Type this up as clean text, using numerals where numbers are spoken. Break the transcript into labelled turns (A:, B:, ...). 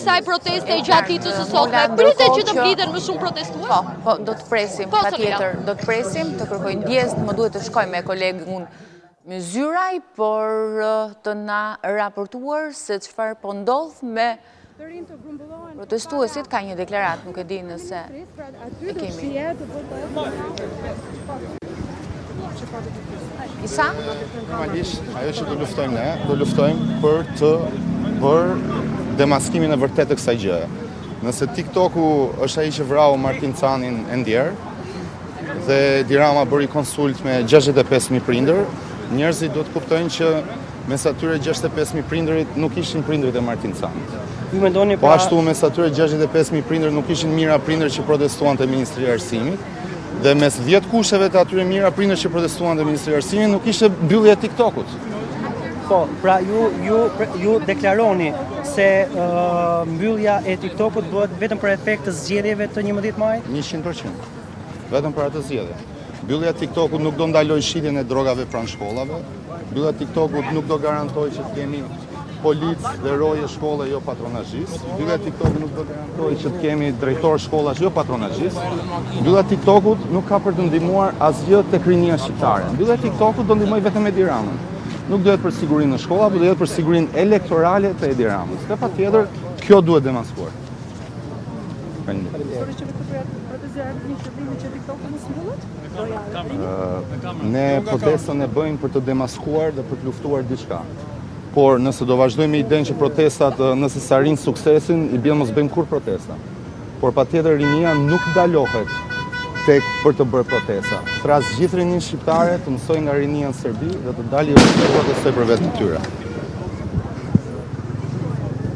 A: kësaj proteste gjatë ditës së sotme. Pritet që të mblidhen më shumë protestues?
B: Po, po, do të presim, po, patjetër, do të presim, të kërkoj ndjesë, më duhet të shkoj me kolegun Myzyraj, për të na raportuar se çfarë po ndodh me protestuesit, ka një deklaratë, nuk e di nëse e kemi. Isa?
C: Normalisht, ajo që do luftojmë ne, do luftojmë për të bërë demaskimin e vërtetë të kësaj gjëje. Nëse TikToku është ai që vrau Martin Canin e ndjerë, dhe Edi Rama bëri konsult me 65.000 prindër, njerëzit duhet të kuptojnë që mes atyre 65.000 prindërit nuk ishin prindërit e Martin Canit.
D: Ju mendoni
C: Po
D: pra
C: ashtu mes atyre 65.000 prindër nuk ishin mijëra prindër që protestuan te Ministria e Arsimit dhe mes 10 kushteve të atyre mijëra prindër që protestuan te Ministria e Arsimit nuk ishte mbyllja e TikTokut.
D: Po, pra ju ju ju deklaroni se uh, mbyllja e TikTokut bëhet vetëm për efekt të zgjedhjeve të 11 majit?
C: 100%. Vetëm për atë zgjedhje. Mbyllja e TikTokut nuk do ndalojë shitjen e drogave pranë shkollave. Mbyllja e TikTokut nuk do garantojë që të kemi policë dhe roje shkolle jo patronazhistë. Mbyllja e TikTokut nuk do garantojë që të kemi drejtor shkollash jo patronazhistë. Mbyllja e TikTokut nuk ka për të ndihmuar asgjë tek rinia shqiptare. Mbyllja e TikTokut do ndihmojë vetëm Edi Ramën. Nuk do jetë për sigurinë në shkolla, por do jetë për sigurinë elektorale të Edi Ramës. Dhe patjetër kjo duhet demaskuar.
E: Faleminderit.
C: Ne protestën e bëjmë për të demaskuar dhe për të luftuar diçka. Por nëse do vazhdojmë me idenë që protestat nëse s'arrijnë suksesin, i bie mos bëjmë kurrë protesta. Por patjetër rinia nuk ndalohet tek për të bërë protesta. Thërras gjithë rininë shqiptare të mësojë nga rinia në Serbi dhe të dalë të protestojë për veten e tyre.